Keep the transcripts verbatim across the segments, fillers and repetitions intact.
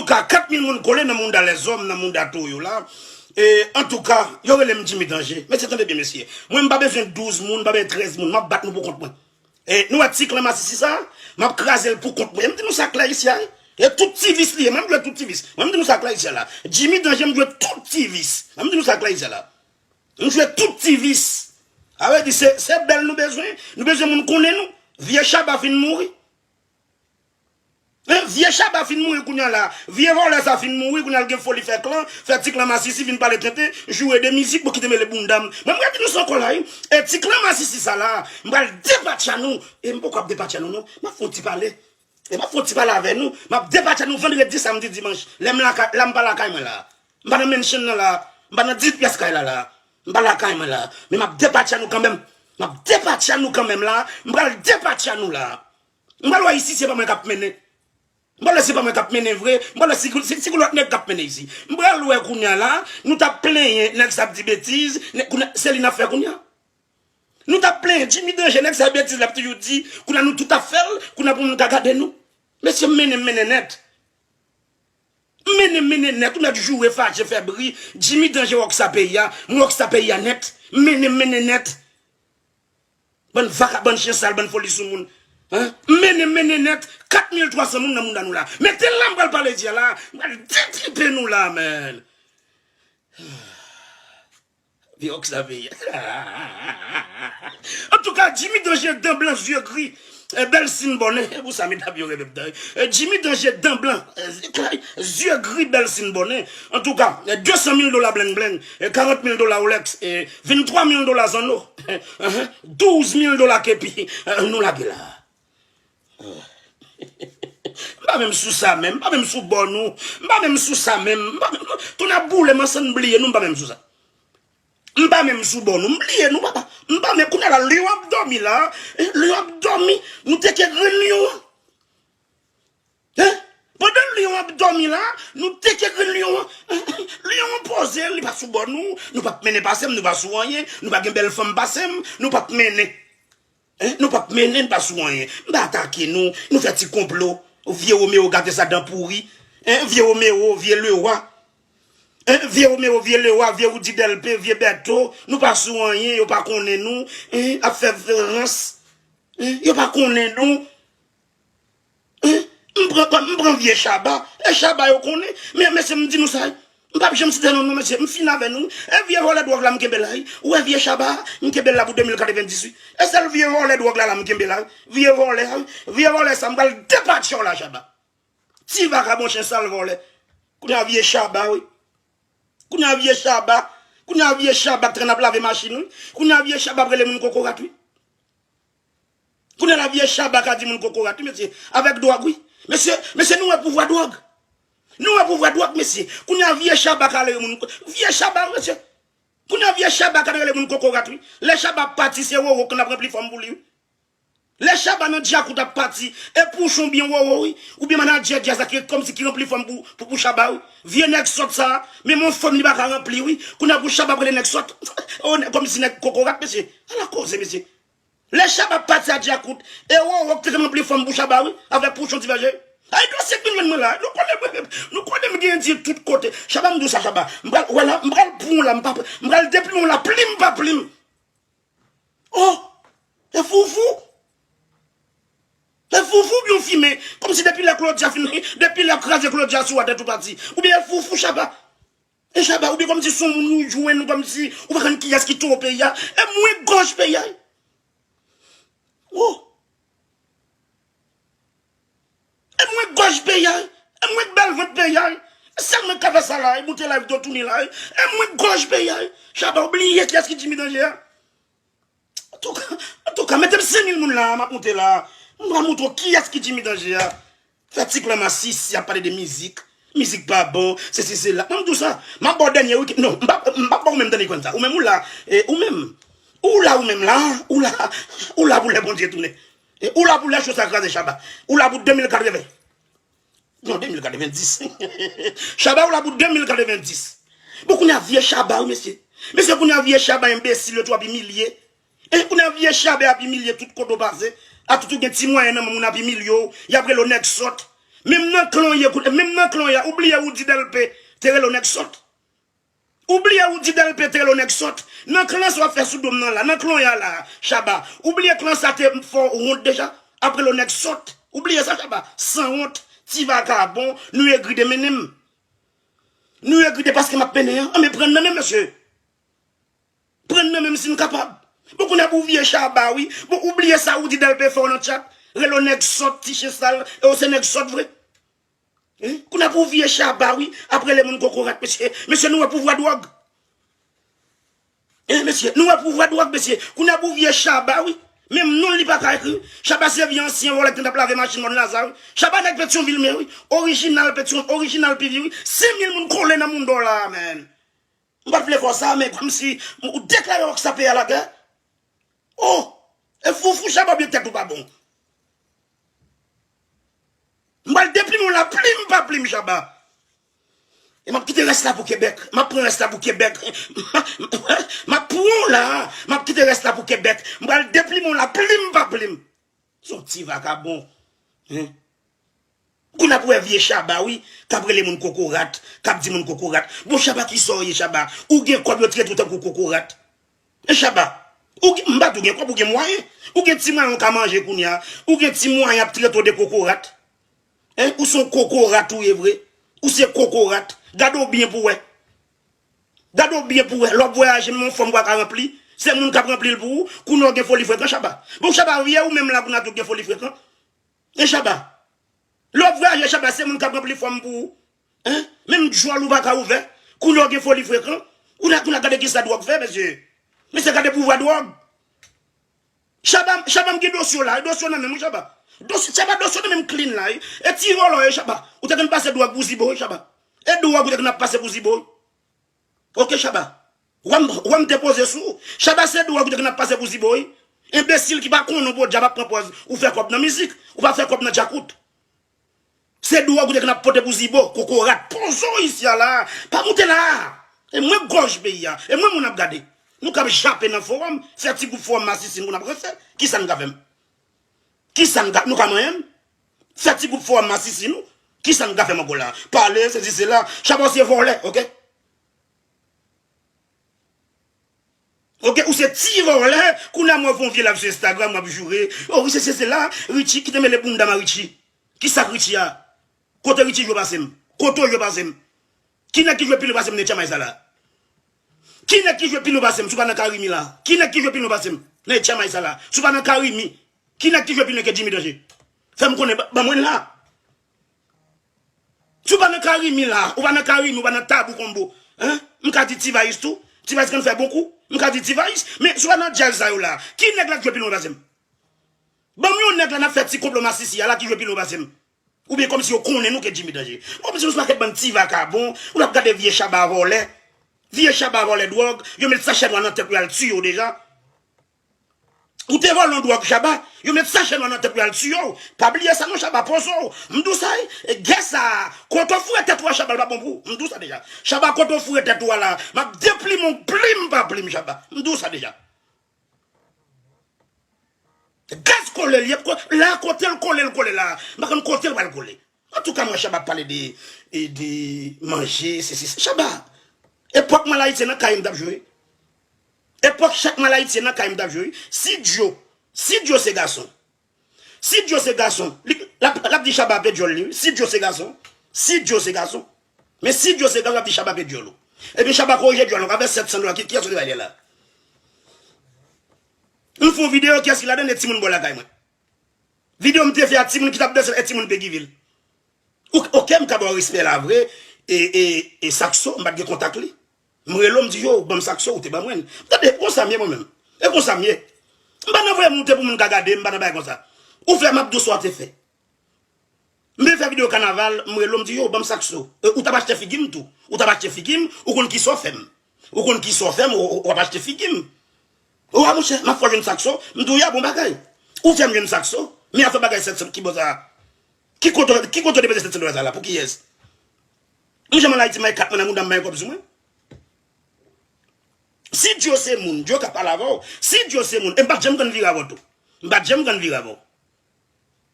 Ka kat mil moun kole nan mounda lèzòm, nan mounda towo yo la. E, antouka, yo rele m Jimmy Danje. Mesye, tande byen, mesye. Mwen, m pa bezwen douz moun, m pa bezwen trèz moun. M ap bat nou pou kont mwen. E, nou wè ti klan masisi sa? M ap kraze l pou kont mwen. M di nou sa klè isi a, wi. E tout ti vis li ye. Mwen, m jwe tout ti vis. Mwen, m di nou sa klè isi a la. Jimmy Danje, m jwe tout ti vis. Mwen, m di nou sa klè isi a la. M jwe tout ti vis. A vle di, se, se bèl nou bezwen. Nou bezwen moun konnen nou. Vye Chaba fin mouri. Hein, vye Chaba fin mouri kounye a la. Vye vòlè sa fin mouri, kounye a l gen foli fè klan, fè ti klan masisi vin pale tenten, joure de mizik, bon, kite mele bounda m. Mwen, m redi nou sa ankò la, wi. E ti klan masisi sa la, m pral depatcha nou. E m poko ap depatcha nou, non. M ap fè yon ti pale. E m ap fè yon ti pale avè nou. M ap depatcha nou vandredi, samdi, dimanch. Lè m lakay, la m pa lakay mwen la. M pa nan mansion nan la. M pa nan dis pyès kay la la. M pa lakay mwen la. Men m ap depatcha nou kanmenm. M ap depatcha nou kanmenm la. M pral depatcha nou la. M pral wè isi se pa mwen k ap mennen. M pral wè se pa mwen k ap mennen vre. M pral wè si, si, si lòt nèg k ap mennen isi. M pral wè kounye a la. Nou t ap plenyen nèg sa ap di betiz. Nèg, kounye a, se li n ap fè kounye a. Nou t ap plenyen Jimmy Danje, nèg sa betiz l ap toujou di. Kounye a nou tout ap fè l. Kounye a pou moun ka gade nou. Mesye, m mennen, m mennen nèt. M mennen, m mennen nèt, ou mèt joure, fache, fè bri. Jimmy Danje rockstar peyi a, m rockstar peyi a nèt. M mennen, m mennen nèt. Bann vaka, bann chen sal, bann foli sou moun. Hein? M mennen, m mennen nèt. Kat mil twa san moun nan mounda nou la. Mete l la, m pral pale di a la. M pral detripe nou la, man. Vye rockstar peyi a. Antouka, Jimmy Danje, dan blan, zye gri, eh, bèl sin bònen. E pou sa, medam yo rele m dan. Eh, Jimmy Danje, dan blan, eh, zye gri, bèl sin bònen. Antouka, eh, de san mil dola bling bling, eh, karant mil dola Rolex, eh, venntwa mil dola zanno, eh, eh, douz mil dola kepi, eh, nou lage la. M pa menm sou sa menm, m pa menm sou bò nou, m pa menm sou sa menm, m pa menm, tou n ap boule m ansanm bliye nou, m pa menm sou sa. M pa menm sou bò nou, m bliye nou, papa. M pa menm, kounye a la, lyon ap dòmi la, eh, lyon ap dòmi, nou teke grenn lyon an. Hein? Pandan lyon ap dòmi la, nou teke grenn lyon an. Lyon an poze, li pa sou bò nou, nou p ap mennen pase m, nou pa sou anyen, nou pa gen bèl fanm pase m, nou p ap mennen. Hein? Nou p ap mennen, n pa sou anyen. M pa atake nou, nou fè ti konplo. Vye Romeo gate sa dan pouri. Hein? Vye Romeo, vye Lewa. Hein? Vye Romeo, vye Lewa, vye Roody Delpé, vye Bèto. Nou pa sou anyen, yo pa konnen nou. Hein? Ap fè rans. Hein? Yo pa konnen nou. Hein? M pran, m pran vye Chaba. E Chaba yo konnen. Men, mesye, m di nou sa. M p ap janm site non nou, mesye. M fin avè nou. E vye vòlè dwòg la m kenbe la, wi. Ou wè vye Chaba, m kenbe l la pou de mil katrevenndis, wi. E sèl vye vòlè dwòg la, la m kenbe la, wi. Vye vòlè, wi. Vye vòlè sa, m pral depatche w la, Chaba. Ti vakabon chen sal vòlè. Kounye a vye Chaba, wi. Kounye a vye Chaba. Kounye a vye Chaba k t ap lave machin, wi. Kounye a vye Chaba ap rele moun kokorat, wi. Kounye a la vye Chaba ka di moun kokorat, wi, mesye. Avèk dwòg, wi. Mesye, mesye, nou wè pouvwa dwòg. Nou wè pouvwa dwòg, mesye. Kounye a vye Chaba ka rele moun ko-, vye Chaba, wi, mesye. Kounye a vye Chaba ka rele moun kokorat, wi. Lè Chaba ap pati, se Roro k ap ranpli fòm pou li, wi. Lè Chaba nan Djakout ap pati, e Pouchon byen Roro, wi. Oubyen manadjè djaz la ki kòmsi ki ranpli fòm pou, pou, pou Chaba, wi. Vye nèg sòt sa, menm yon fòm li pa ka ranpli, wi. Kounye a pou Chaba ap rele nèg sòt. O, nèg, kòmsi nèg kokorat, mesye. Ala koze, mesye. Lè Chaba ap pati a Djakout, e Roro k te konn ranpli fòm pou Chaba, wi, avèk Pouchon Ti Vèje. Ay, dosye k vin jwenn mwen la, nou konnen mwen, nou konnen m gen endyen tout kote. Chaba, m di w sa, Chaba. M pral, wè la, m pral pran w la, m pa, m pral deplimen w la, plim pa plim. Oh! E foufou! E foufou byen fimen. Kòmsi depi lè Claudia fin, depi lè yo kraze Claudia sou atè tou pati. Oubyen e foufou, Chaba. E Chaba, oubyen kòmsi se yon moun ou jwenn, ou kòmsi ou pa konn kiyès ki toro peyi a. E mwen gòj peyi a. Oh! E mwen gòj peyi a. E mwen bèl vant peyi a. E sèl mwen k ka fè sa la, e moute live do tounen la. E mwen gòj peyi a. Chaba, ou bliye kiyès ki Jimmy Danje a? Antouka, antouka, mete m senk mil moun la, m ap moute la. M pral montre w kiyès ki Jimmy Danje a. Fè ti klan masisi ap pale de mizik. Mizik pa bon, sesi sela. Mwen m di w sa. M ap ba w dènye wikèn. Non, m p ap, m p ap ba w menm tande konn sa. Ou menm ou la, e, ou menm. Ou la, ou menm la, ou la, ou la pou lè Bondye tounen. E ou la pou lè cho sa kraze, Chaba. Ou la pou de mil katreven. Non, de mil katrevenndis. Chaba, ou la pou de mil katrevenndis. Bon, kounye a vye Chaba, wi, mesye. Mesye, kounye a vye Chaba enbesil yo tou ap imilye. E kounye a vye Chaba ap imilye tout kote w pase. A tout ou gen ti mwayen nan men w, moun ap imilye w. Y ap rele w nèg sòt. Menm nan klan w ye, kout- menm nan klan w ye, ou bliye Roody Delpé te rele w nèg sòt. Ou bliye Roody Delpé te rele w nèg sòt. Nan klan sa w ap fè sou do m nan la, nan klan w ye la, Shabba. Ou bliye klan sa te fè w wont deja, ap rele w nèg sòt. Ou bliye sa, Shabba? Sanwont, ti vakabon, nou egri de mennen m. Nou egri de paske m ap mennen an. Anben pran nan men m, mesye. Pran nan men m si n kapab. Bon, kounye a pou w vye Shabba, wi. Bon, ou bliye sa Roody Delpé fè w nan tchat. Rele w nèg sòt, ti chen sal, e w se nèg sòt vre. Hein? Kounye a pou w vye Shabba, wi. Ap rele moun kokorat, mesye. Mesye, nou wè pouvwa dwòg. Hein, mesye, nou wè pouvwa dwòg, mesye. Kounye a pou w vye Shabba, wi. Menm non li pa ka ekri. Shabba se vye ansyen vòlè ki t ap lave machin mòn Laza, wi. Shabba nèg Petyonvil men, wi. Orijinal Petyon, orijinal P V, wi. Senk mil moun kole nan moun dò la, man. M pa t vle fè w sa, men kòmsi ou deklare w ak sa peyi a lagè. Oh! E foufou Shabba oubyen tèt ou pa bon? M pral deplimen w la plim pa plim, Shabba. E m ap kite rès la pou Kebèk. M ap pran rès la pou Kebèk. M ap pran w la. M ap kite rès la pou Kebèk. M pral deplimen w la plim pa plim. Se yon ti vakabon. Hein? Kounye a pou wè vye Shabba, wi, k ap rele moun kokorat, k ap di moun kokorat. Bon, Shabba, kisa w ye, Shabba? Ou gen kòb, yo trete w tankou kokorat. E Shabba, ou gen, m pa di w gen kòb, ou gen mwayen. Ou gen ti mwayen w ka manje kounye a. Ou gen ti mwayen y ap trete w de kokorat. Hein? Ou se yon kokorat ou ye vre. Ou se kokorat. Gade w byen pou w wè. Gade w byen pou w wè. Lè w ap vwayaje, menm yon fanm ou pa ka ranpli. Se moun k ap ranpli l pou ou. Kounye a w gen foli frekan, Shabba. Bon, Shabba, vye ou menm la kounye a tou gen foli frekan. Hein, Shabba? Lè w ap vwayaje, Shabba, se moun k ap ranpli fanm pou ou. Hein? Menm djòl ou pa ka ouvè. Kounye a w gen foli frekan. Ou la, ou la gade kisa dwòg fè, mesye. Mesye, gade pouvwa dwòg. Shabba, Shabba, m gen dosye w la, dosye w nan men m, wi, Shabba. Dosye, Shabba, dosye w nan men m clean la, wi. E ti vòlò w ye, Shabba. Ou te konn pase dwòg pou Zibo, wi, Shabba. E dwòg ou te konn ap pase pou Zibo, wi. Ok, Shabba. Wè m, wè m te poze sou ou. Shabba, se dwòg ou te konn ap pase pou Zibo, wi. Enbesil ki pa konnen w, podyab, ap pran pòz ou fè kòb nan mizik. Ou pa fè kòb nan djakout. Se dwòg ou te konn ap pote pou Zibo, kokorat. Poze w isi a la. Pa moute la. E mwen gòj peyi a. E mwen moun ap gade. Nou k ap jape nan fowòm, fè ti gwoup fowòm masisi nou n ap ranse. Kisa n ka fè m? Kisa n ka, nou ka manyen m? Fè ti gwoup fowòm masisi nou. Kisa n ka fè m ankò la? Pale, sesi, sela. Shabba se vòlè, ok? Ok, ou se ti vòlè, kounye a mwen fè yon vye live sou Instagram, w ap joure. Oh, wi, se, se, se la, Richie, kite mele bounda m a Richie. Ki sa k Richie a? Kote Richie jwe pase m? Kote w jwe pase m? Ki nèg ki jwe pi lwen pase m nan H M I sa la? Ki nèg ki jwe pi lwen pase m? Si w pa nan Karimi la. Ki nèg ki jwe pi lwen pase m nan H M I sa la? Si w pa nan Karimi. Ki nèg ki jwe pi lwen ke Jimmy Danje? Fè m konnen, ba, ban mwen la. Si w pa nan Karimi la, ou pa nan Karimi, ou pa nan Tabou Konbo, hein? M ka di T-Vice tou. T-Vice konn fè bon kou. M ka di T-Vice, men si w pa nan djaz sa yo la, ki nèg la k jwe pi lwen pase m? Ban m yon nèg la n ap fè ti konplo masisi a la ki jwe pi lwen pase m. Oubyen kòmsi yo konnen nou ke Jimmy Danje. Kòmsi nou se pakèt bann ti vakabon, ou n ap gade vye Shabba vòlè. Vye Shabba vòlè dwòg, yo met sachè nwa nan tèt ou, y al tiye w deja. Ou te vòlè yon dwòg, Shabba. Yo met sachè nwa nan tèt ou, y al tiye w. Pa bliye sa non, Shabba, poze w. M di w sa, wi. E gè sa, kote w foure tèt ou a, Shabba, l pa bon pou ou. M di w sa deja. Shabba, kote w foure tèt ou a la, m ap deplimen w plim pa plim, Shabba. M di w sa deja. Gaz kole l ye, ko-, la kote l kole, l kole la. M pa konn kote l pral kole. Antouka, mwen, Shabba ap pale de, e, de manje, se, se, se, Shabba. Epòk malayisyen nan kay m t ap jwe. Epòk chak malayisyen nan kay m t ap jwe. Si Djo, si Djo se gason. Si Djo se gason, li, l ap, l ap di Shabba pe djòl li, wi. Si Djo se gason. Si Djo se gason. Men si Djo se gason, l ap di Shabba pe djòl ou. Ebyen, Shabba korije djòl ou, avèk sèt san dola, ki, kiyès ou te bay li la? M fè yon videyo, kiyès ki ladan, e timoun bò lakay mwen. Videyo m te fè a timoun ki t ap danse e timoun Peguy Ville. Ou, oke, m ka ba w respè la vre, e, e, e Saxo, m pa t gen kontak li. M rele w, m di, yo, ban m Saxo, ou te ban mwen. Tande, e konsa m ye mwen menm. E konsa m ye. M pa nan voye moute pou moun ka gade, m pa nan bagay konsa. Ou fè, m ap di w sa w te fè. M vin fè videyo kanaval, m rele w, m di, yo, ban m Saxo. E, ou t ap achte figi m tou. Ou t ap achte figi m, ou konn kisa w fè m. Ou konn kisa w fè m, ou, ou, w ap achte figi m. Ou a monchè, m ap fè w jwenn Saxo. M di w, ya, bon bagay. Ou fè m jwenn Saxo. Men afè bagay sèt san, ki bò sa? Ki kote, ki kote w depoze sèt san dola sa la? Pou kiyès? M janm al Ayiti, m bay kat mwen nan mouda m, bay kòb sou mwen. Si Djo se moun, Djo ka pale avè w. Si Djo se moun, e m pa t janm konn vire avè w tou. M pa t janm konn vire avè w.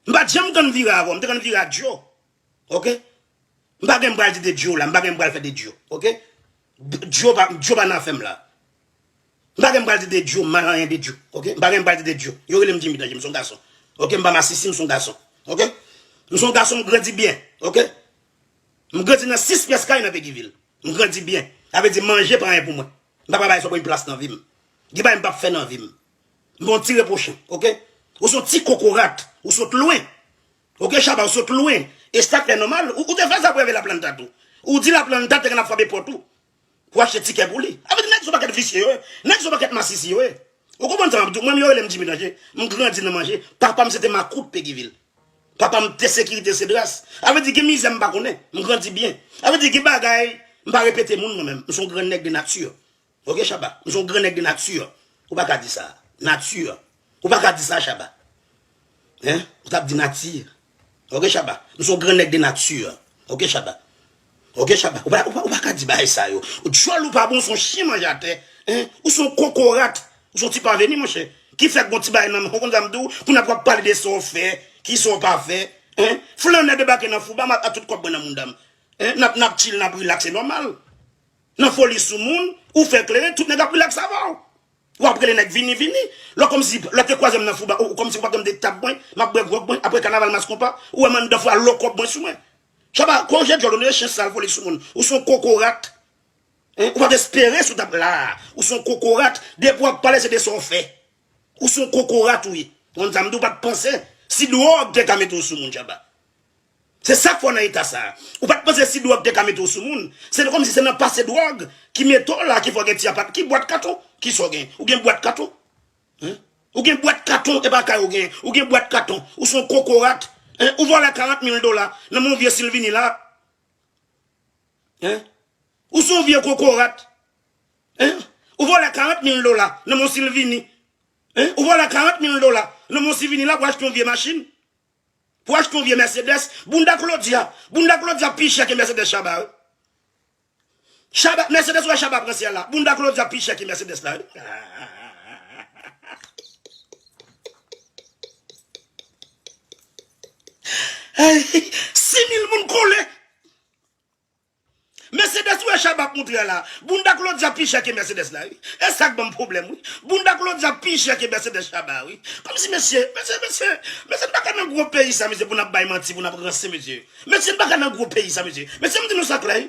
M pa t janm konn vire avè w, m te konn vire ak Djo. Ok? M pa gen m pral di de Djo la, m pa gen m pral fè de Djo. Ok? Djo pa, Djo pa nan afè m la. M pa gen m pral di de Djo, mal anyen de Djo. Ok? M pa gen m pral di de Djo. Yo rele m Jimmy Danje, m se yon gason. Ok? M pa masisi, m se yon gason. Ok? M se yon gason, m grandi byen. Ok? M grandi nan sis pyès kay nan Petyonvil. M grandi byen. Sa vle di manje pa anyen pou mwen. M pa pral bay sa pran plas nan vi m. Gen bagay m p ap fè nan vi m. M pa yon ti repochen, ok? Ou se yon ti kokorat. Ou sot lwen. Ok, Shabba, ou sot lwen. E sa k fè nòmal. Ou, ou te fè sa pou Hervé Laplanta tou. Ou di Laplanta te konn ap frape pòt ou pou achte tikè pou li. Sa vle di nèg se yon pakèt visye yo ye. Nèg se yon pakèt masisi yo ye. Ou konprann sa m ap di w? Mwen, yo rele m Jimmy Danje. M grandi nan manje. Papa m se te makout Petyonvil. Papa m te sekirite Cedras. Sa vle di gen mizè m pa konnen. M grandi byen. Sa vle di gen bagay m pa repete moun mwen menm. M se yon gran nèg de nati. Ok, Shabba? M se yon gran nèg de nati. Ou pa ka di sa. Nati. Ou pa ka di sa, Shabba. Hein? Ou t ap di nati. Ok, Shabba? M se yon gran nèg de nati. Ok, Shabba? Ok, Shabba? Ou pa, ou pa, ou pa ka di bagay sa yo. Djòl ou pa bon, w se yon chyen manje atè. Hein? Ou se yon kokorat. Ou se yon ti pa vini, monchè. Ki fè gon ti bagay nan men w, konn sa m di w, pou n ap pale de sa w fè, ki sa w pa fè. Hein? Flannè debake nan Fouba, m ap, a tout kòb mwen nan mouda m. Hein? N ap, n ap chill, n ap relax, se nòmal. Nan foli sou moun, ou fè kleren, tout nèg ap relax avè w. W ap rele nèg vini, vini. Lè w kòmsi, lè w te kwaze m nan Fouba, ou, ou kòmsi w pa t janm te tap mwen, m ap bwè gwòg mwen, apre kanaval mas konpa, ou wè m anndan Fouba, lò kòb mwen sou mwen. Shabba, korije djòl ou, nou se chen sal, foli sou moun. Ou se yon kokorat. Hein? Ou pa t espere si w t ap la. Ou se yon kokorat. Depi w ap pale, se de sa w fè. Ou se yon kokorat, ou ye. Konn sa m di w, ou pa t panse si dwòg te ka mete w sou moun, Shabba. Se sa k fè w nan eta sa a. Ou pa t panse si dwòg te ka mete w sou moun. Se kòmsi se nan pase dwòg ki mete w la, ki fè w gen ti apat. Ki bwat katon? Ki sa w gen? Ou gen bwat katon? Hein? Ou gen bwat katon, e pa kay ou gen. Ou gen bwat katon. Ou se yon kokorat. Hein? Ou vòlè karant mil dola nan men yon vye Silvini la. Hein? Ou se yon vye kokorat. Hein? Ou vòlè karant mil dola nan men yon Silvini. Hein? Ou vòlè karant mil dola nan men yon Silvini la pou achte yon vye machin. Pou achte yon vye Mercedes. Bounda Claudia. Bounda Claudia pi chè ke Mercedes Shabba, wi. Shabba, Mercedes ou wè Shabba pran syèl la. Bounda Claudia pi chè ke Mercedes la, wi. Ay, sis mil moun kole. Mercedes ou wè Shabba ap moutre a la. Bounda Claudia pi chè ke Mercedes la, wi. E sa k ban m pwoblèm, wi. Bounda Claudia pi chè ke Mercedes Shabba, wi. Kòmsi, mesye, mesye, mesye, mesye, n pa ka nan gwo peyi sa, mesye, pou n ap bay manti, pou n ap ranse, mesye. Mesye, n pa ka nan gwo peyi sa, mesye. Mesye, m di nou sa klè, wi.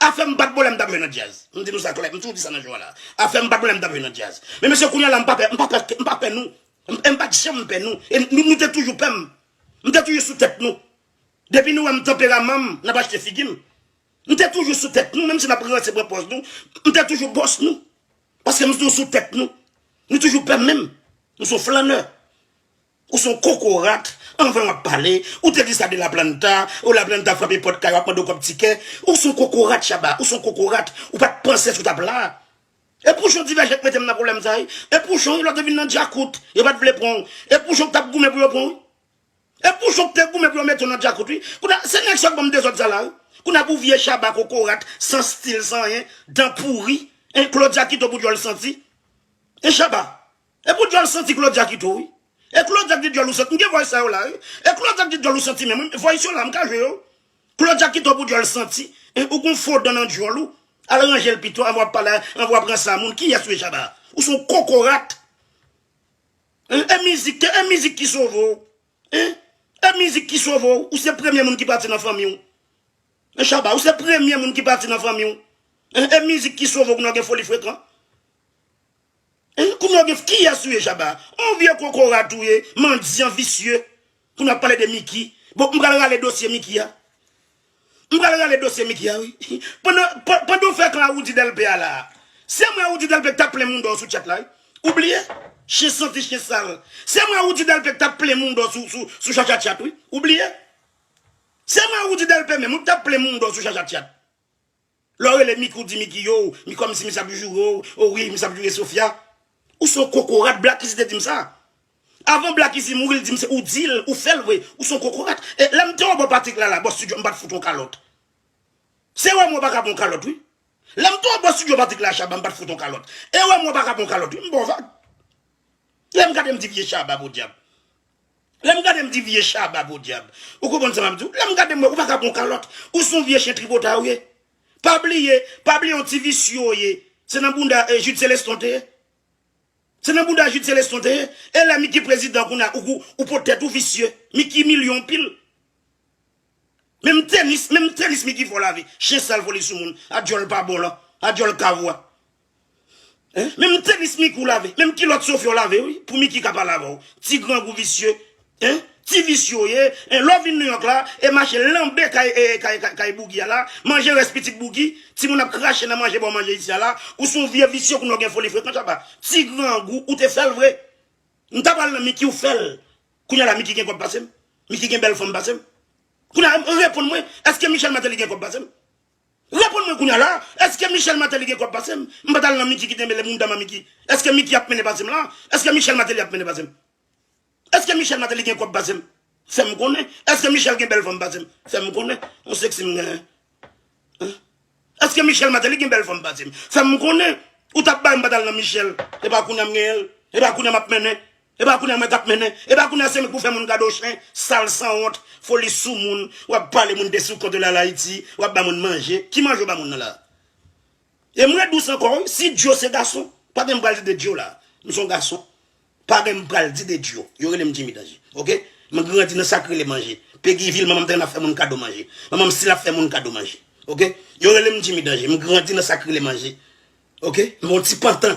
Afè m pa t bò lè m t ap jwe nan djaz. M di nou sa klè, m toujou di sa nan jou a la. Afè m pa t bò lè m t ap jwe nan djaz. Men mesye, kounye a la, m pa pè, m pa pè, m pa pè nou. M, m pa t janm pè nou. E nou, nou te toujou pè m. M te toujou sou tèt nou. Depi nou wè m tanperaman m, n ap achte figi m. M te toujou sou tèt nou, menm si n ap ranse pran pòz nou, m te toujou bòs nou. Paske m toujou sou tèt nou. Nou toujou pè m menm. M se yon flannè. Ou se yon kokorat, anvan w ap pale, ou te di sa de Laplanta, ou Laplanta frape pòt kay ou ap mande w kòb tikè. Ou se yon kokorat, Shabba, ou se yon kokorat, ou pa t panse si w t ap la. E Pouchon Divèjè k mete m nan pwoblèm sa, wi. E Pouchon, wi, lè w te vin nan Djakout, yo pa t vle pran w. E Pouchon k t ap goumen pou yo pran w, wi. E Pouchon k te goumen pou yo mete w nan Djakout, wi. Kounye a, se nèg sa k ban m dezòd sa la, wi. Kounye a pou vye Shabba kokorat, san stil, san anyen, dan pouri. En, Claudia kite w pou djòl santi. En, Shabba. E pou djòl santi Claudia kite w, wi. E Claudia k di djòl ou santi. M gen voice sa yo la, wi. E Claudia k di djòl ou santi menm, wi. Voice yo la, m ka jwe yo. Claudia kite w pou djòl santi. En, ou gon fo dan nan djòl ou. Al ranje l pito, anvan w ap pale, anvan w ap ranse a moun. Kiyès ou ye, Shabba? Ou se yon kokorat. En, e mizik, e mizik ki sove w. En? E mizik ki sove w. Ou se premye moun ki pati nan fanmi w. En, Shabba, ou se premye moun ki pati nan fanmi w. En, e mizik ki sove w kounye a w gen foli frekan. En, kounye a w gen, kiyès ou ye, Shabba? On vye kokorat ou ye, mandyan, visye. Kounye a w ap pale de Mickey. Bon, m pral rale dosye Mickey a. M pral rale dosye Mickey a, wi. Pandan, pa- pandan w fè kan a Roody Delpé a la. Se mwen Roody Delpé k t ap plen moun dò sou tchat la, wi. Ou bliye? Chen santi, chen sal. Se mwen Roody Delpé k t ap plen moun dò sou, sou, sou chacha tchat, wi. Ou bliye? Se mwen Roody Delpé menm, wi, k t ap plen moun dò sou chacha tchat. Lè w rele Mickey, ou di Mickey, yo, mi kòmsi misye ap joure w, o wi, misye ap joure Sofia. Ou se yon kokorat, Black Easy te di m sa. Avan Black Easy mouri, l di m se ou di l, ou fè l vre, ou se yon kokorat. E lè m te anba Patrick la, la, bò studio, m pa t fout yon kalòt. Se wè mwen w pa ka pran yon kalòt, wi. Lè m te anba studio Patrick la, Shabba, m pa t fout yon kalòt. E wè mwen w pa ka pran yon kalòt, wi, m ba w vag. Lè m gade, m di vye Shabba, podyab. Lè m gade m di vye chaba podyab. Ou konprann sa m ap di w? Lè m gade m wè, ou pa ka pran kalòt. Ou se yon vye chen tripotay ou ye. Pa bliye, pa bliye yon ti visye w ye. Se nan bounda eh, Jude Célestin w te ye. Se nan bounda Jude Célestin w te ye. E lè Mickey prezidan kounye a, ou, ou, ou potèt ou visye. Mickey milyon pil. Menm tenis, menm tenis Mickey fè w lave. Chen sal foli sou moun. A dyòl pa bon lan. A dyòl kavwa. Hein? Menm tenis Mickey w lave. Menm kilòt Sophie w lave, wi. Pou Mickey ka pale avè w. Ti grangou visye. Hein? Ti visye w ye. Hein? Lè w vin Nouyòk la, e mache lanbe kay, e, kay, kay, kay Bougie a la. Manje rès pitit Bougie. Timoun ap krache nan manje ba w manje isi a la. Ou se yon vye visye kounye a w gen foli frekan chaba. Ti grangou, ou te fè l vre. M ta pral nan Mickey, ou fè l. Kounye a la, Mickey gen kòb pase m. Mickey gen bèl fanm pase m. Kounye a, reponn mwen, èske Michel Martelly gen kòb pase m? Reponn mwen kounye a la, èske Michel Martelly gen kòb pase m? M pa t al nan Mickey ki te mele moun dam a Mickey. Èske Mickey ap mennen pase m la? Èske Michel Martelly ap mennen pase m? Èske Michel Martelly gen kòb pase m? Fè m konnen. Èske Michel gen bèl fanm pase m? Fè m konnen. Yon seksi m genyen. Hein? Èske Michel Martelly gen bèl fanm pase m? Fè m konnen. Ou t ap bay m pa t al nan Michel. E pa kounye a m genyen l. E pa kounye a m ap mennen. E pa kounye a mwen k ap mennen. E pa kounye a se mwen k pou fè moun kado chen. Sal sanwont. Foli sou moun. W ap pale moun de sou kont la Ayiti. W ap ba moun manje. Ki manje w ba moun nan la? E mwen dous ankò, wi. Si Djo se gason, pa gen m pral di de Djo la. M se yon gason. Pa gen m pral di de Djo. Yo rele m Jimmy Danje. Oke? M grandi nan sa k rele manje. Peguy Ville, manman m te konn ap fè moun kado manje. Manman m still ap fè moun kado manje. Oke? Yo rele m Jimmy Danje. M grandi nan sa k rele manje. Oke? M bon ti pantan.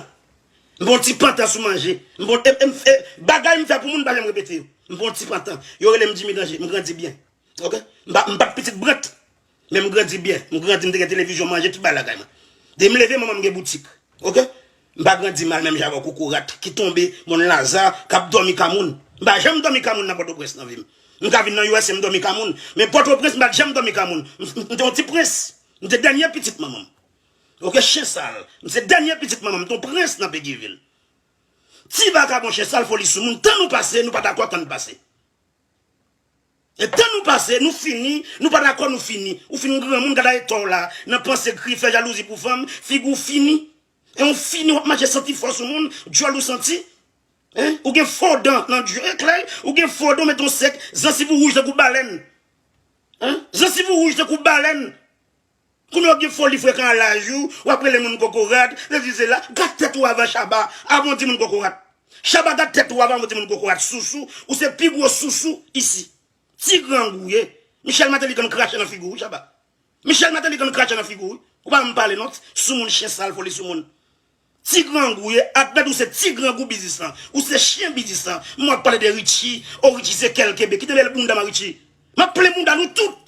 M bon ti pantan sou manje. M bon, e, e, e, bagay m fè pou moun, m pa janm repete yo. M bon ti pantan. Yo rele m Jimmy Danje. M grandi byen. Oke? M pa, m pa t pitit brant. Men m grandi byen. M grandi, m te gen televizyon, manje, tout bagay lakay mwen. Depi m leve, manman m gen boutik. Oke? M pa grandi mal menm jan avè kokorat ki tonbe, mòn Laza, k ap dòmi ka moun. M pa janm dòmi ka moun nan Pòtoprens nan vi m. M ka vin nan U S A, m dòmi ka moun. Men Pòtoprens, m pa t janm dòmi ka moun. M, m, m te yon ti prens. M te dènye pitit manman m. Oke, chen sal. M se dènye pitit manman m. M te yon prens nan Peguy Ville. Ti vakabon chen sal foli sou moun. Tan nou pase, nou pa dakò tan n pase. E tan nou pase, nou fini, nou pa dakò nou fini. Ou fin granmoun, gad a eta w la, nan panse, kri, fè jalouzi pou fanm, figi w fini. E w fini, w ap mache santi fò sou moun, dyòl ou santi. Hein? Ou gen fo dan nan dyo, e klè, ou gen fo dan, w met yon sèk, zansiv ou wouj tankou balèn. Hein? Zansiv ou wouj tankou balèn. Kounye a w gen foli frekan a laj ou, w ap rele moun kokorat, sesi sela. Gad tèt ou avan Chaba, avan w di moun kokorat. Chaba, gad tèt ou avan w di moun kokorat. Sousou, ou se pi gwo sousou isi. Ti grangou w ye. Michel Martelly konn krache nan figi w, wi, Chaba. Michel Martelly konn krache nan figi w, wi. Ou pa janm pale non. Sou moun, chen sal, foli sou moun. Ti grangou w ye, admèt ou se ti grangou biznis lan. Ou se chen biznis lan. M wè w ap pale de Richie. O, Richie se kè l kenbe. Kite bèl bounda m a Richie. M ap plen bounda nou tout.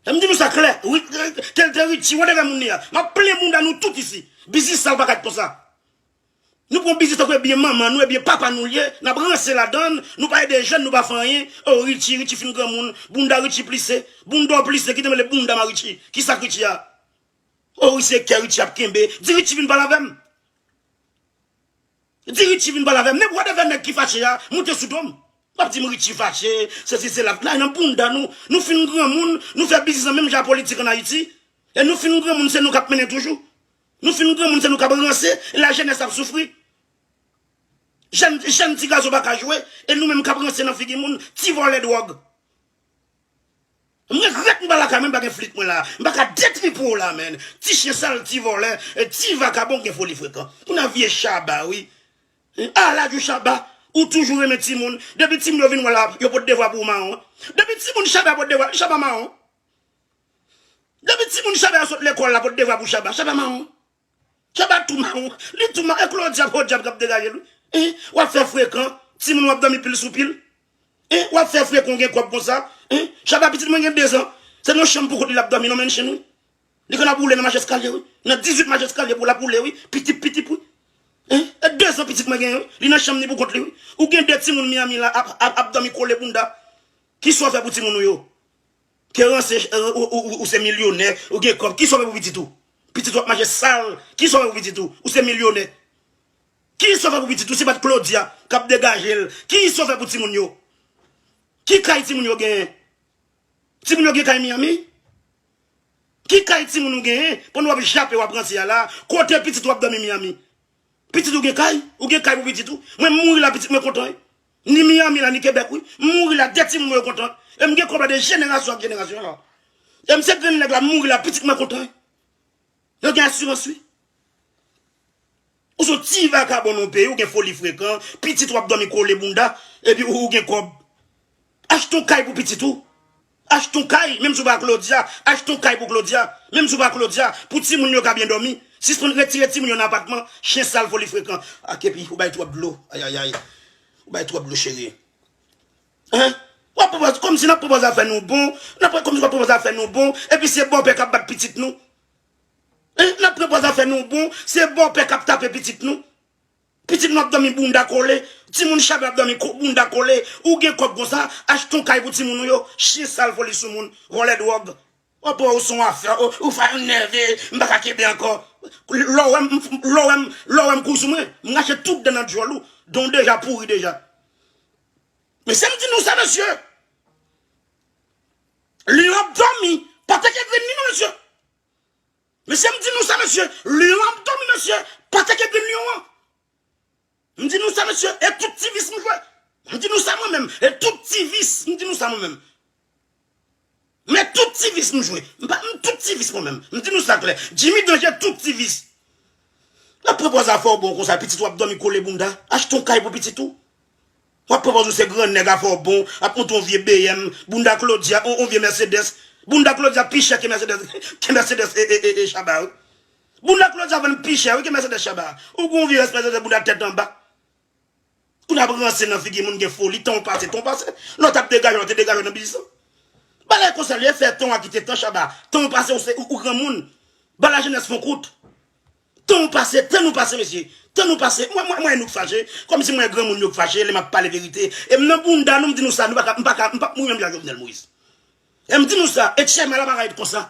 E m di nou sa klè. Ri-, ri-, kè l te Richie, whatever moun li a. M ap plen bounda nou tout isi. Biznis sal pa ka t konsa. Nou pran biznis tankou e byen manman nou, e byen papa nou l ye, n ap ranse ladan l, nou pa ede jèn, nou pa fè anyen. O, Richie, Richie fin granmoun, bounda Richie plise, bounda w plise, kite m rele bounda m a Richie. Kisa k Richie a? O, wi, se kè Richie ap kenbe. Di Richie vin pale avè m. Di Richie vin pale avè m. Nenpòt whatever nèg ki fache a, moute sou do m. W ap di m Richie fache, sesi sela. N al nan bounda nou. Nou fin granmoun, nou fè biznis nan menm jan a politik ann Ayiti. E nou fin granmoun, se nou k ap mennen toujou. Nou fin granmoun, se nou k ap ranse, e lajenès ap soufri. Jèn, jèn ti gason pa ka jwe, e nou menm k ap ranse nan figi moun, ti vòlè dwòg. M regrèt m pa lakay mwen, m pa gen flik mwen la. M pa ka detwi pou w la, menn. Ti chen sal, ti vòlè, e ti vakabon gen foli frekan. Kounye a vye Chaba, wi. A laj ou Chaba, ou toujou renmen timoun. Depi timoun yo vin wè la, yo pot devwa pou ou mawon. Depi timoun Chaba pot devwa, Chaba mawon. Depi timoun Chaba yo sot lekòl la, pot devwa pou Chaba, Chaba mawon. Chaba tou mawon. Li tou mawon. E Claudia, podyab k ap degaje l, wi. Hein? W ap fè frekan. Timoun w ap dòmi pil sou pil. Hein? W ap fè frekan, w gen kòb konsa. Hein? Chaba, pitit mwen gen dezan. Se nan chanm pou kont li l ap dòmi, nan mansion, wi. Li konn ap woule nan mach eskalye, wi. Nan dizuit mach eskalye pou l ap woule, wi. Pitip, pitip, wi. Hein? E dezan pitit mwen genyen, wi. Li nan chanm ni pou kont li, wi. Ou gen de timoun Miami la ap, ap, ap dòmi kole bounda. Kisa w fè pou timoun ou yo? Ke ranse, ou, ou, ou, ou se milyonè, ou gen kòb, kisa w fè pou pitit ou? Pitit ou ap mache sal, kisa w fè pou pitit ou? Ou se milyonè. Kisa w fè pou pitit ou? Si pa t Claudia k ap degaje l, kisa w fè pou timoun yo? Ki kay timoun yo genyen? Timoun yo gen kay Miami? Ki kay timoun ou genyen? Pandan w ap jape, w ap ranse a la, kote pitit ou ap dòmi Miami? Pitit ou gen kay? Ou gen kay pou pitit ou? Mwen, m mouri la, pitit mwen kontan, wi. Ni Miami la, ni Kebèk, wi. M mouri la, de timoun mwen yo kontan. E m gen kòb la de jenerasyon ak jenerasyon la. E m se grann nèg la, m mouri la, pitit mwen kontan. Yo gen asirans, wi. Ou se yon ti vakabon nan yon peyi, ou gen foli frekan, pitit w ap dòmi kole bounda, epi ou, ou gen kòb. Achte yon kay pou pitit ou. Achte yon kay, menm si w pa Claudia, achte yon kay pou Claudia, menm si w pa Claudia, pou timoun yo ka byen dòmi. Sispann retire timoun yo nan apatman, chen sal foli frekan. Ak epi, ou bay twòp dlo. Ayayay. Ou bay twòp dlo, cheri. Hein? W ap pran pòz, kòmsi n ap pran pòz afè nou bon, n ap pran, kòmsi w ap pran pòz afè nou bon, epi se bòpè k ap bat pitit nou. Hein? N ap pran pòz afè nou bon, se bòpè k ap tape pitit nou. Pitit nou ap dòmi bounda kole, timoun Shabba ap dòmi ko-, bounda kole, ou gen kòb konsa, achte yon kay pou timoun ou yo, chen sal foli sou moun, vòlè dwòg. W ap wè ou se yon afè, ou, ou fè m nève, m pa ka kenbe ankò. Lè w wè m, lè w wè m, lè w wè m kouri sou mwen, m rache tout dan nan djòl ou, dan w deja pouri deja. Mesye, m di nou sa, mesye. Lyon ap dòmi. Pa teke grenn li non, mesye. Mesye, m di nou sa, mesye. Lyon ap dòmi, mesye. Pa teke grenn lyon an. M di nou sa, mesye. E tout ti vis m jwe. M di nou sa mwen menm. E tout ti vis. M di nou sa mwen menm. Men tout ti vis m jwe. M pa, m tout ti vis mwen menm. M di nou sa klè. Jimmy Danje tout ti vis. N ap pran pòz afè w bon konsa, pitit w ap dòmi kole bounda. Achte yon kay pou pitit ou. W ap pran pòz ou se gran nèg, afè w bon, ap monte yon vye B M, bounda Claudia, yon, yon vye Mercedes. Bounda Claudia pi chè ke Mercedes, ke Mercedes e, e, e, e Shabba, wi. Bounda Claudia vann pi chè, wi, ke Mercedes Shabba. Ou gen yon vye Mercedes bounda tèt anba. Kounye a ap ranse nan figi moun gen foli, tan w pase, tan w pase. Lè w t ap degaje w, te degaje w nan biznis lan. Bagay konsa, lè fè tan w a kite tan Shabba. Tan w pase, ou se, ou, ou granmoun. Ba lajenès fon kout. Tan w pase, tan nou pase, mesye. Tan nou pase. Mwen, mwen, mwen, nou k fache. Kòmsi mwen granmoun yo k fache, lè m ap pale verite. E m nan bounda nou, m di nou sa, nou pa ka, m pa ka, m p ap mouri menm jan Jovenel Moïse. E m di nou sa, e Tchèma la pa ka ret konsa.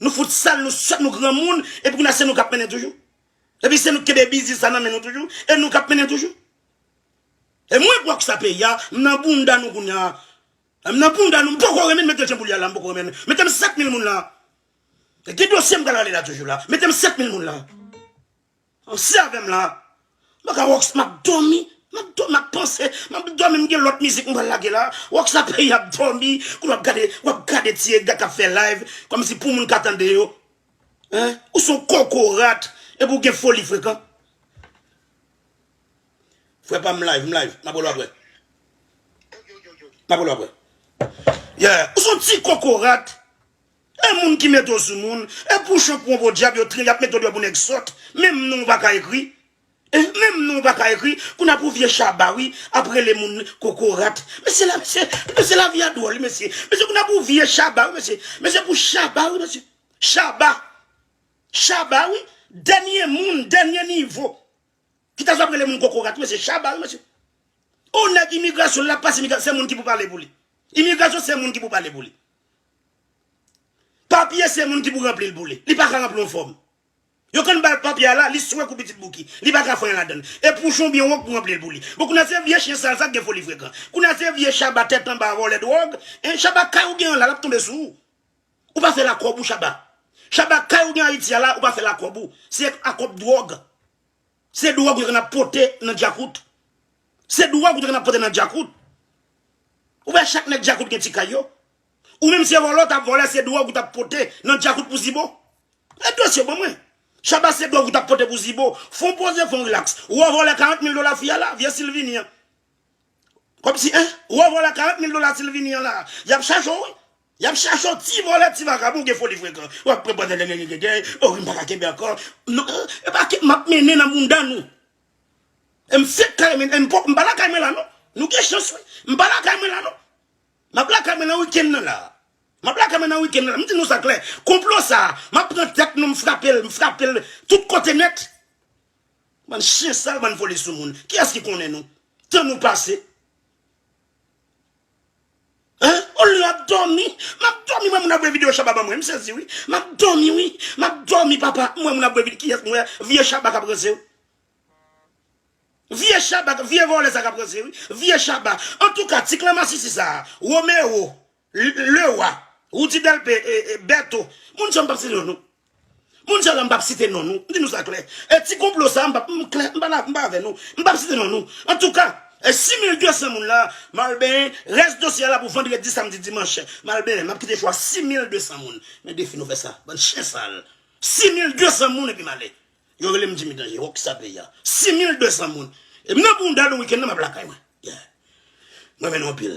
Nou fout sal, nou sòt, nou granmoun, epi kounye a se nou k ap mennen toujou. Epi se nou k kenbe biznis sa nan men nou toujou, e nou k ap mennen toujou. E mwen, pou sa peyi a, m nan bounda nou kounye a. M nan bounda nou, m poko renmen mete jan pou li a la, m poko renmen. Mete m sèt mil moun la. Gen dosye m pral rale la toujou la. Mete m sèt mil moun la. Ansanm avè m la. M pa ka wòks, m ap dòmi. M ap dòmi, m ap panse. M ap dòmi, m gen lòt mizik m pral lage la. Wòks la peyi ap dòmi. Kou w ap gade, w ap gade ti ega k ap fè live. Kòmsi pou moun ka tande yo. Hein? Ou se yon kokorat. Epi w gen foli frekan. Frè pa m live, m live. M ap wè l apre. M ap wè l apre. Yeah. Ou se yon ti kokorat. E moun ki mete w sou moun, e pouchon pou yon podyab, yo tren, y ap mete w deyò pou nèg sòt. Menm non w pa ka ekri. E menm non w pa ka ekri. Kounye a pou vye Shabba, wi, ap rele moun kokorat. Mesye la, mesye, mesye, lavi a dwòl, mesye. Mesye, kounye a pou vye Shabba, wi, mesye. Mesye, pou Shabba, wi, mesye. Shabba. Shabba, wi. Dènye moun, dènye nivo. Ki ta sa ap rele moun kokorat, mesye, Shabba, wi, mesye. O nèg imigrasyon, l ap pase imigrasyon, se moun ki pou pale pou li. Imigrasyon, se moun ki pou pale pou li. Papye, se moun ki pou ranpli l pou li. Li pa ka ranpli yon fòm. Yo konn ba l papye a la, li swe kou pitit bouki. Li pa ka fè anyen ladan l. E pouchon byen wòk pou ranpli l pou li. Bon, kounye a se vye chen sal sa k gen foli frekan. Kounye a se vye Shabba tèt anba vòlè dwòg. En Shabba kay ou gen an la, l ap tonbe sou ou. Ou pa fè lakòb ou, Shabba. Shabba, kay ou gen Ayiti a la, ou pa fè lakòb ou. Se akòb dwòg. Se dwòg ou te konn ap pote nan djakout. Se dwòg ou te konn ap pote nan djakout. Ou wè chak nèg djakout gen ti kay yo. Ou menm se vòlè w t ap vòlè, se dwòg ou t ap pote nan djakout pou Zibo. E dosye ban mwen. Shabba se dwòg ou t ap pote pou Zibo. Fon poze, fon rilaks. Ou wè vòlè karant mil dola fi a la, vye Silvini an. Kòmsi, en, ou wè vòlè karant mil dola Silvini an la. Y ap chache w, wi. Y ap chache w, ti vòlè, ti vakabon, gen foli frekan. W ap pran pòz, o, m pa ka kenbe ankò. Non, e pa ke m ap mennen nan bounda nou. E m fèk kare men, e m pa, m pa lakay mwen la, non. Nou gen chans, wi. M pa lakay mwen la, non. M ap lakay mwen nan wikenn nan la. M ap lakay mwen nan wikenn nan la. M di nou sa klè. Konplo sa, m ap pran tèt nou, m frape l, m frape l tout kote nèt. Bann chen sal, bann foli sou moun. Kiyès ki konnen nou? Tan nou pase. Hein? Olye w ap dòmi. M ap dòmi, m wè moun ap voye videyo Shabba ban mwen. M sezi, wi. M ap dòmi, wi. M ap dòmi, papa. M wè moun ap voye videyo. Kiyès m wè? Vye Shabba k ap ranse, wi. Vye Shabba, vye vòlè sa k ap ranse, wi. Vye Shabba. Antouka, ti klan masisi sa a, Romero, L-, Lewa, Roody Delpé, e, e, Bèto. Moun sa yo m p ap site non nou. Moun sa yo la m p ap site non nou. M di nou sa klè. E ti konplo sa a, m p ap, m klè, m pa la, m pa avè nou. M p ap site non nou. Antouka, E sis mil de san moun la, m al benyen, rès dosye a la pou vandredi, samdi, dimanch. M al benyen, m ap kite cho a sis mil de san moun. Men defi nou fè sa, bann chen sal. Sis mil de san moun epi m ale. Yo rele m Jimmy Danje, wòk sa peyi a. Sis mil de san moun. E m nan bounda nou wikenn nan, m ap lakay mwen. Yeah. Mwen renmen nou anpil.